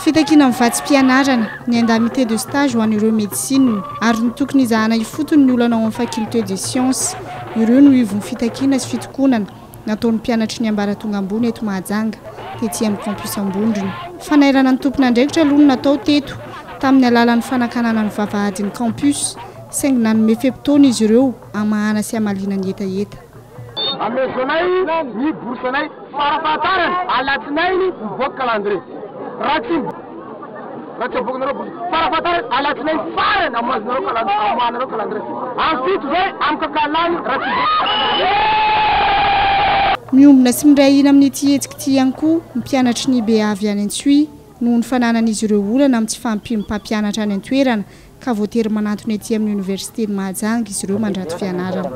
Fitakiana amin'ny vatsim-pianarana, ny indemnité de stage ho an'ireo médecine ary ny tokony hizahana ifotony ny olana ao amin'ny faculté des sciences. Ireo no ivon'ny fitakiana sy fitokonana nataon'ny mpianatry ny ambaratonga ambony eto Mahajanga, tety amin'ny campus Ambondrona. Fanairana ny tompon'andraikitra aloha no natao teto, tamin'ny alalan'ny fanakanana ny vavahadin'ny campus, saingy nanome fe-potoana izy ireo hamahana sy hamaliana ny hetaheta. Amezonay ny bourse anay farafahatarany alatsinainy mivoaka calendrier. Raha tsy raha tsy avoakanareo bourse farafahatarany alatsinainy farany amoazinareo calendrier amoahanareo calendrier. Amin'ny 7 zay amin'ny kakalany raha tsy mivoaka calendrier. Miombona sy miray hina amin'ity hetsika ity ihany koa ny mpianatry ny IBA avy any Antsohihy noho ny fananan'izy ireo olana amin'ny tsy fahampian'ny mpampianatra any an-toerana ka voatery manantona ety amin'ny oniversiten'i Mahajanga izy ireo mandrato fianarana.